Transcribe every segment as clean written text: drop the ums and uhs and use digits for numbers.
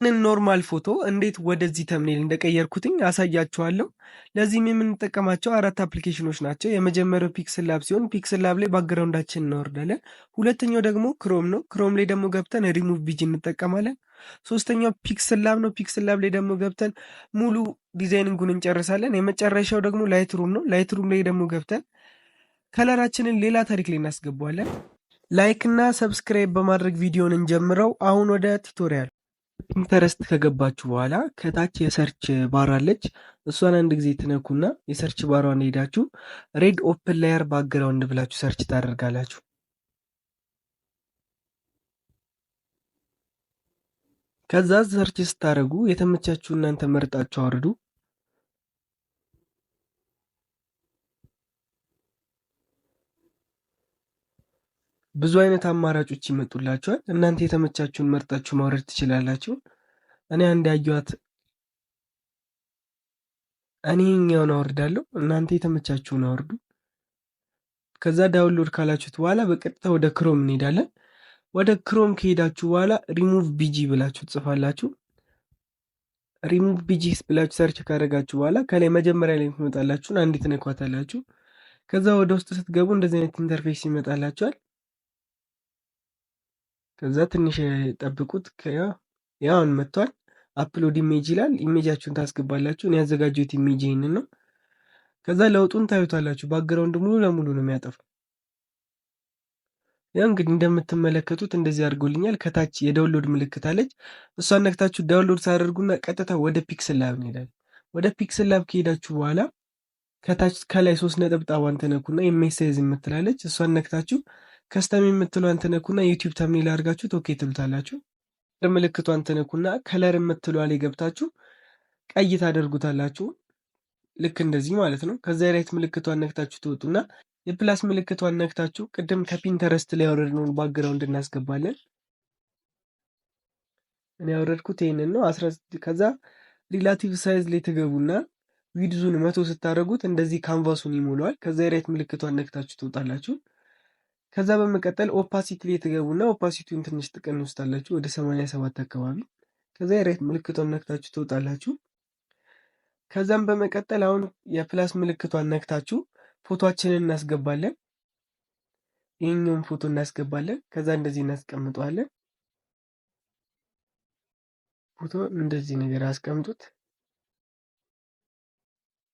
ይህንን normal ፎቶ እንዴት ወደዚህ thumbnail እንደቀየርኩትኝ አሳያችኋለሁ። ለዚህም የምንጠቀማቸው አራት application ኖች ናቸው። የመጀመሪያው PixelLab ሲሆን PixelLab ላይ background ኣችን እናወርዳለን። ሁለተኛው ደግሞ Chrome ነው። Chrome ላይ ደግሞ ገብተን ሪሙቭ ቢጂ እንጠቀማለን። ሶስተኛው PixelLab ነው። PixelLab ላይ ደግሞ ገብተን ሙሉ designing ኡን እንጨርሳለን። የመጨረሻው ደግሞ Lightroom ነው። Lightroom ላይ ደግሞ ገብተን color ኣችንን ሌላ ታሪክ ላይ እናስገባዋለን። Like እና subscribe በማድረግ ቪዲዮን እንጀምረው። አሁን ወደ tutorial። Pinterest ከገባችሁ በኋላ ከታች የ search bar አለች። እሷን አንድ ጊዜ ትነኩና የ search bar ዋን ሄዳችሁ red open layer background ብላችሁ search ታደርጋላችሁ። ከዛ search ስታደርጉ የተመቻችሁ እናንተ መርጣችሁ አውርዱ። ብዙ አይነት አማራጮች ይመጡላችኋል። እናንተ የተመቻችሁን መርጣችሁ ማውረድ ትችላላችሁ። እኔ አንድ ያየኋት እኔ ይኸኛውን አወርዳለሁ። እናንተ የተመቻችሁን አውርዱ። ከዛ download ካላችሁት በኋላ በቀጥታ ወደ Chrome እንሄዳለን። ወደ Chrome ከሄዳችሁ በኋላ ሪሙቭ ቢጂ ብላችሁ ትጽፋላችሁ። ሪሙቭ ቢጂ ብላችሁ search ካደረጋችሁ በኋላ ከላይ መጀመሪያ ላይ ትመጣላችሁን አንዴ ትነኳታላችሁ። ከዛ ወደ ውስጥ ስትገቡ እንደዚህ አይነት interface ይመጣላችኋል። ከዛ ትንሽ ጠብቁት። ያውን መጥቷል። Upload image ይላል። Image ኣችሁን ታስገባላችሁ። እኔ ያዘጋጀሁት image ይህንን ነው። ከዛ ለውጡን ታዩታላችሁ። Background ሙሉ ለሙሉ ነው የሚያጠፋው። ያው እንግዲህ እንደምትመለከቱት እንደዚህ አድርጎልኛል። ከታች የ download ምልክት አለች። እሷን ነክታችሁ download ሳደርጉና ቀጥታ ወደ PixelLab እንሄዳለን። ወደ PixelLab ከሄዳችሁ በኋላ ከታች ከላይ ሶስት ነጠብጣቧን ትነኩና image size የምትላለች እሷን ነክታችሁ custom የምትሏን ትነኩና YouTube thumbnail አድርጋችሁ okay ትሉታላችሁ። ምልክቷን ትነኩና color የምትሏ ላይ ገብታችሁ ቀይ ታደርጉታላችሁ። ልክ እንደዚህ ማለት ነው። ከዛ የ right ምልክቷን ነክታችሁ ትወጡና የ plus ምልክቷን ነክታችሁ ቅድም ከ Pinterest ላይ ያወረድነውን background እናስገባለን። እኔ ያወረድኩት ይህንን ነው። ከዛ relative size ላይ ትገቡና width ኡን 100 ስታደርጉት እንደዚህ canvas ኡን ይሞላዋል። ከዛ የ right ምልክቷን ነክታችሁ ትወጣላችሁ። ከዛ በመቀጠል opacity ላይ ትገቡና opacity ውን ትንሽ ትቀንሱታላችሁ ወደ 87 አካባቢ። ከዛ የ right ምልክቷን ነክታችሁ ትወጣላችሁ። ከዛም በመቀጠል አሁን የ plus ምልክቷን ነክታችሁ ፎቶአችንን እናስገባለን። ይህኛውን ፎቶ እናስገባለን። ከዛ እንደዚህ እናስቀምጠዋለን። ፎቶ እንደዚህ ነገር አስቀምጡት።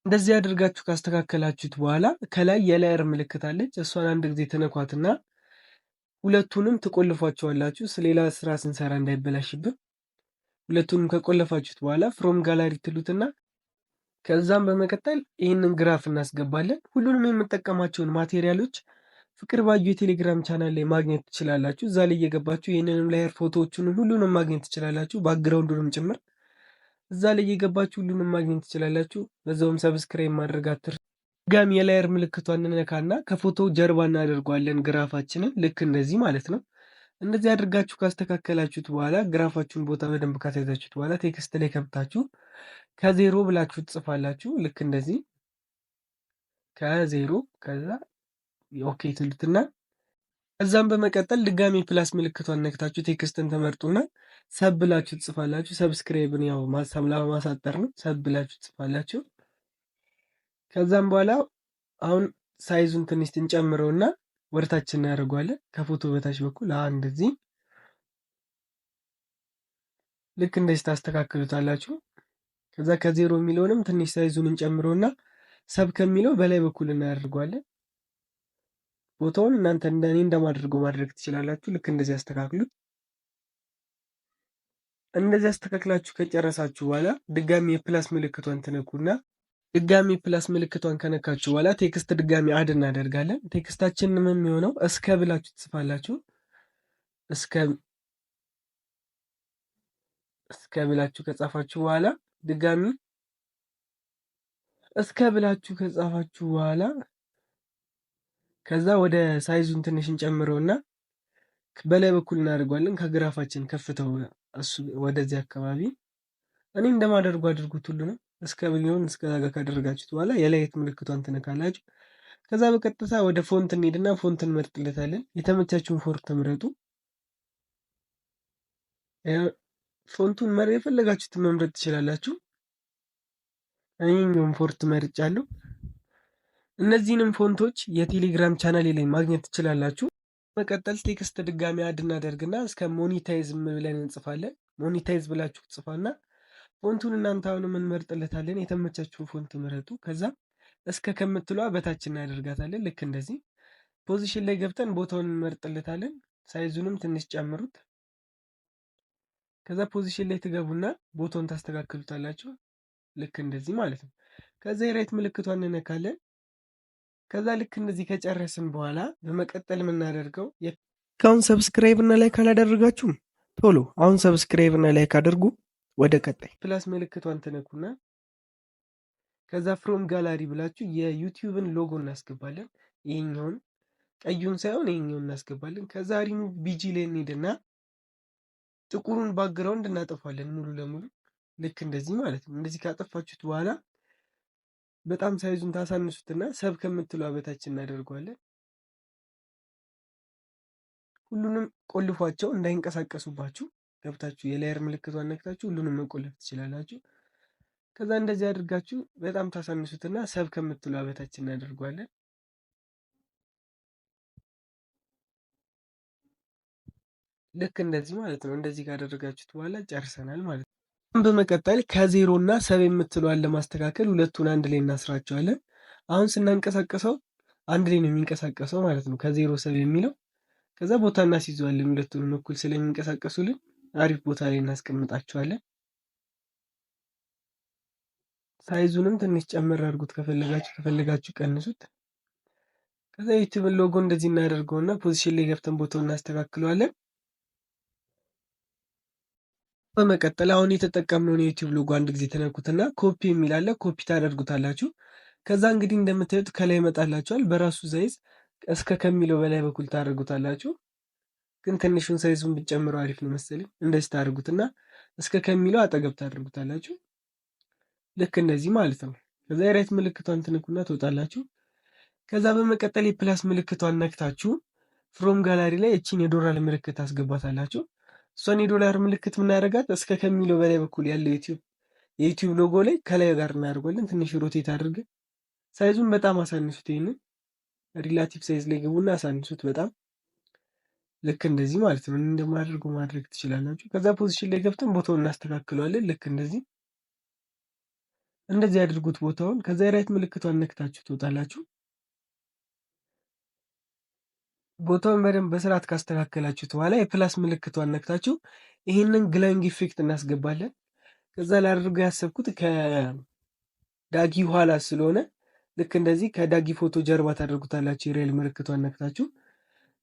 እንደዚህ አድርጋችሁ ካስተካከላችሁት በኋላ ከላይ የ layer ምልክት አለች። እሷን አንድ ጊዜ ትነኳትና ሁለቱንም ትቆልፏቸዋላችሁ። ስለሌላ ስራ ስንሰራ እንዳይበላሽብን ሁለቱንም ከቆለፋችሁት በኋላ from gallery ትሉትና ከዛም በመቀጠል ይህንን graph እናስገባለን። ሁሉንም የምጠቀማቸውን material ኦች ፍቅር ባዩ የቴሌግራም ቻናል ላይ ማግኘት ትችላላችሁ። እዛ ላይ እየገባችሁ ይህንንም layer ፎቶዎቹንም ሁሉንም ማግኘት ትችላላችሁ፣ background ኡንም ጭምር እዛ ላይ እየገባችሁ ሁሉንም ማግኘት ትችላላችሁ። በዛውም subscribe ማድረግ አትርሱ። ድጋሚ የ layer ምልክቷን እንነካና ከፎቶ ጀርባ እናደርገዋለን graph ኣችንን፣ ልክ እንደዚህ ማለት ነው። እንደዚህ አድርጋችሁ ካስተካከላችሁት በኋላ graph ኣችሁን ቦታ በደንብ ካስያዛችሁት በኋላ text ላይ ከብታችሁ ከዜሮ ብላችሁ ትጽፋላችሁ። ልክ እንደዚህ ከዜሮ ከዛ okay ትሉትና ከዛም በመቀጠል ድጋሚ plus ምልክቷን ነክታችሁ text ን ተመርጡና sub ብላችሁ ትጽፋላችሁ። Subscribe ን ያው ማሳጠር ነው። Sub ብላችሁ ትጽፋላችሁ። ከዛም በኋላ አሁን size ኡን ትንሽ እንጨምረውና ወደታች እናደርገዋለን። ከፎቶ በታች በኩል እንደዚህ ልክ እንደዚህ ታስተካክሉታላችሁ። ከዛ ከዜሮ የሚለውንም ትንሽ size ኡን እንጨምረውና sub ከሚለው በላይ በኩል እናደርገዋለን። ቦታውን እናንተ እንደኔ እንደማደርገው ማድረግ ትችላላችሁ። ልክ እንደዚህ አስተካክሉት። እንደዚህ አስተካክላችሁ ከጨረሳችሁ በኋላ ድጋሚ የ plus ምልክቷን ትነኩና ድጋሚ plus ምልክቷን ከነካችሁ በኋላ text ድጋሚ add እናደርጋለን። Text ኣችንም የሚሆነው እስከ ብላችሁ ትጽፋላችሁ። እስከ ብላችሁ ከጻፋችሁ በኋላ ድጋሚ እስከ ብላችሁ ከጻፋችሁ በኋላ ከዛ ወደ size ኡን ትንሽ እንጨምረውና በላይ በኩል እናደርገዋለን። ከ graph ኣችን ከፍተው እሱ ወደዚህ አካባቢ እኔ እንደማደርጉ አድርጉት። ሁሉንም እስከ ቢሆን እስከ ጋር ካደረጋችሁት በኋላ የ right ምልክቷን ትነካላችሁ። ከዛ በቀጥታ ወደ font እንሄድና font እንመርጥለታለን። የተመቻችሁን font ተምረጡ። font ኡን የፈለጋችሁትን መምረጥ ትችላላችሁ። እኔኛውን font መርጫለሁ። እነዚህንም font ኦች የቴሌግራም ቻናሌ ላይ ማግኘት ትችላላችሁ። መቀጠል text ድጋሚ add እናደርግና እስከ monetize ብለን እንጽፋለን። Monetize ብላችሁ ጽፋና font ኡን እናንተ አሁን እንመርጥለታለን። የተመቻችሁን font ምረጡ። ከዛ እስከ ከምትሏ በታች እናደርጋታለን። ልክ እንደዚህ position ላይ ገብተን ቦታውን እንመርጥለታለን። Size ኡንም ትንሽ ጨምሩት። ከዛ position ላይ ትገቡና ቦታውን ታስተካክሉታላችሁ። ልክ እንደዚህ ማለት ነው። ከዛ የ right ምልክቷን እንነካለን። ከዛ ልክ እንደዚህ ከጨረስን በኋላ በመቀጠል የምናደርገው አሁን subscribe እና like ካላደረጋችሁም ቶሎ አሁን subscribe እና like አድርጉ። ወደ ቀጣይ plus ምልክቷን ትነኩና ከዛ from gallery ብላችሁ የዩቲዩብን ሎጎ እናስገባለን። ይሄኛውን ቀዩን ሳይሆን ይሄኛውን እናስገባለን። ከዛ ሪሙቭ ቢጂ ላይ እንሄድና ጥቁሩን background እናጠፋለን ሙሉ ለሙሉ ልክ እንደዚህ ማለት ነው። እንደዚህ ካጠፋችሁት በኋላ በጣም size ኡን ታሳንሱትና sub ከምትሏ በታች እናደርገዋለን። ሁሉንም ቆልፏቸው እንዳይንቀሳቀሱባችሁ ገብታችሁ የ layer ምልክቷን ነክታችሁ ሁሉንም መቆለፍ ትችላላችሁ። ከዛ እንደዚህ አድርጋችሁ በጣም ታሳንሱትና sub ከምትሏ በታች እናደርገዋለን። ልክ እንደዚህ ማለት ነው። እንደዚህ ካደረጋችሁት በኋላ ጨርሰናል ማለት ነው። በመቀጠል ከዜሮ እና sub የምትለዋን ለማስተካከል ሁለቱን አንድ ላይ እናስራቸዋለን። አሁን ስናንቀሳቀሰው አንድ ላይ ነው የሚንቀሳቀሰው ማለት ነው፣ ከዜሮ sub የሚለው ከዛ ቦታ እናስይዘዋለን። ሁለቱንም እኩል ስለሚንቀሳቀሱልን አሪፍ ቦታ ላይ እናስቀምጣቸዋለን። Size ኡንም ትንሽ ጨምር አድርጉት ከፈለጋችሁ፣ ከፈለጋችሁ ቀንሱት። ከዛ ዩቲዩብን ሎጎ እንደዚህ እናደርገውና position ላይ ገብተን ቦታውን እናስተካክለዋለን። በመቀጠል አሁን የተጠቀምነውን የዩቲዩብ ሎጎ አንድ ጊዜ ተነኩትና ኮፒ የሚል አለ፣ ኮፒ ታደርጉታላችሁ። ከዛ እንግዲህ እንደምታዩት ከላይ ይመጣላችኋል። በራሱ size እስከ ከሚለው በላይ በኩል ታደርጉታላችሁ። ግን ትንሹን size ኡን ብትጨምረው አሪፍ ነው መሰለኝ። እንደዚህ ታደርጉትና እስከ ከሚለው አጠገብ ታደርጉታላችሁ። ልክ እንደዚህ ማለት ነው። ከዛ የ right ምልክቷን ትንኩና ትወጣላችሁ። ከዛ በመቀጠል የ plus ምልክቷን ነክታችሁ from gallery ላይ እቺን የዶላር ምልክት ታስገባታላችሁ። እሷን የዶላር ምልክት የምናደርጋት እስከ ከሚለው በላይ በኩል ያለው የዩቲዩብ ሎጎ ላይ ከላይ ጋር እናደርገዋለን። ትንሽ rotate አድርገን size ኡን በጣም አሳንሱት። ይሄንን relative size ላይ ግቡና አሳንሱት በጣም ልክ እንደዚህ ማለት ነው። እንደማደርገው ማድረግ ትችላላችሁ። ከዛ position ላይ ገብተን ቦታውን እናስተካክለዋለን። ልክ እንደዚህ እንደዚህ አድርጉት ቦታውን። ከዛ የ right ምልክቷን ነክታችሁ ትወጣላችሁ። ቦታውን በደንብ በስርዓት ካስተካከላችሁት በኋላ የ plus ምልክቷን ነክታችሁ ይህንን glowing effect እናስገባለን። ከዛ ላደርገው ያሰብኩት ከዳጊ ኋላ ስለሆነ ልክ እንደዚህ ከዳጊ ፎቶ ጀርባ ታደርጉታላችሁ። የ right ምልክቷን ነክታችሁ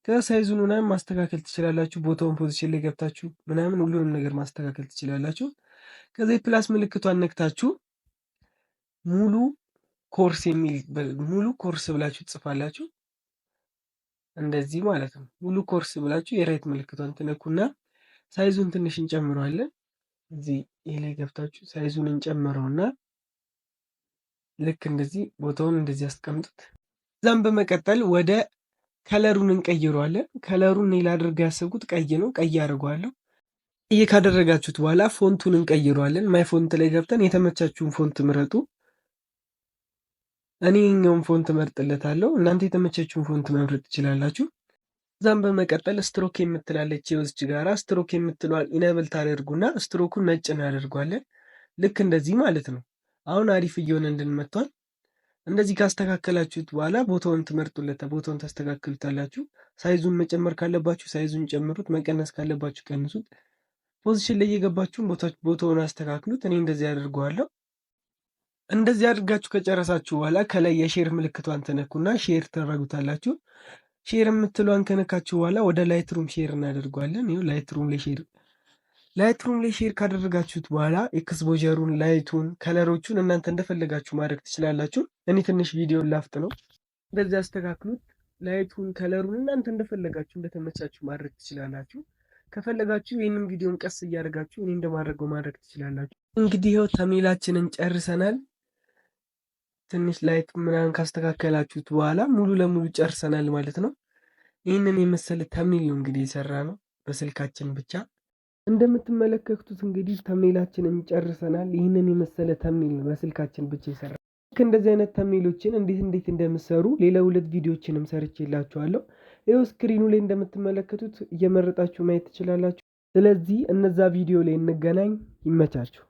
ከዛ size ኡን ምናምን ማስተካከል ትችላላችሁ። ቦታውን position ላይ ገብታችሁ ምናምን ሁሉንም ነገር ማስተካከል ትችላላችሁ። ከዛ የ plus ምልክቷን ነክታችሁ ሙሉ ኮርስ የሚል ሙሉ ኮርስ ብላችሁ ትጽፋላችሁ። እንደዚህ ማለት ነው። ሙሉ ኮርስ ብላችሁ የ right ምልክቷን ትነኩና size ኡን ትንሽ እንጨምረዋለን። እዚህ ይሄ ላይ ገብታችሁ size ኡን እንጨምረውና ልክ እንደዚህ ቦታውን እንደዚህ አስቀምጡት። ከዛም በመቀጠል ወደ color ኡን እንቀይረዋለን። Color ኡን እኔ ላደርገው ያሰብኩት ቀይ ነው። ቀይ አድርገዋለሁ። ቀይ ካደረጋችሁት በኋላ font ኡን እንቀይረዋለን። My font ላይ ገብተን የተመቻችሁን font ምረጡ። እኔ ይኸኛውን font መርጥለታለሁ። እናንተ የተመቻችሁን font መምረጥ ትችላላችሁ። ከዛም በመቀጠል ስትሮክ የምትላለች የውስጥ ጋራ ስትሮክ የምትለዋን enable ታደርጉና ስትሮኩን ነጭ እናደርጓለን። ልክ እንደዚህ ማለት ነው። አሁን አሪፍ እየሆነ እንድንመጥቷል። እንደዚህ ካስተካከላችሁት በኋላ ቦታውን ትመርጡለት፣ ቦታውን ታስተካክሉታላችሁ። Size ኡን መጨመር ካለባችሁ size ኡን ጨምሩት፣ መቀነስ ካለባችሁ ቀንሱት። Position ላይ እየገባችሁ ቦታውን አስተካክሉት። እኔ እንደዚህ አድርገዋለሁ። እንደዚህ አድርጋችሁ ከጨረሳችሁ በኋላ ከላይ የ share ምልክቷን ትነኩና share ታደርጉታላችሁ። Share የምትለዋን ከነካችሁ በኋላ ወደ Lightroom share እናደርገዋለን። ይኸው Lightroom ላይ share Lightroom ላይ share ካደረጋችሁት በኋላ exposure ኡን፣ light ኡን፣ color ኦቹን እናንተ እንደፈለጋችሁ ማድረግ ትችላላችሁ። እኔ ትንሽ ቪዲዮን ላፍጥ ነው። እንደዚህ አስተካክሉት። Light ኡን፣ color ኡን እናንተ እንደፈለጋችሁ እንደተመቻችሁ ማድረግ ትችላላችሁ። ከፈለጋችሁ ይህንን ቪዲዮን ቀስ እያደረጋችሁ እኔ እንደማድረገው ማድረግ ትችላላችሁ። እንግዲህ ይኸው thumbnail ኣችንን ጨርሰናል። ትንሽ light ምናምን ካስተካከላችሁት በኋላ ሙሉ ለሙሉ ጨርሰናል ማለት ነው። ይህንን የመሰለ thumbnail ነው እንግዲህ የሰራ ነው በስልካችን ብቻ። እንደምትመለከቱት እንግዲህ thumbnail ኣችንን ጨርሰናል። ይህንን የመሰለ thumbnail በስልካችን ብቻ ይሰራል። ልክ እንደዚህ አይነት thumbnail ኦችን እንዴት እንዴት እንደምሰሩ ሌላ ሁለት ቪዲዮዎችንም ሰርቼላችኋለሁ። ይኸው screen ኑ ላይ እንደምትመለከቱት እየመረጣችሁ ማየት ትችላላችሁ። ስለዚህ እነዛ ቪዲዮ ላይ እንገናኝ። ይመቻችሁ።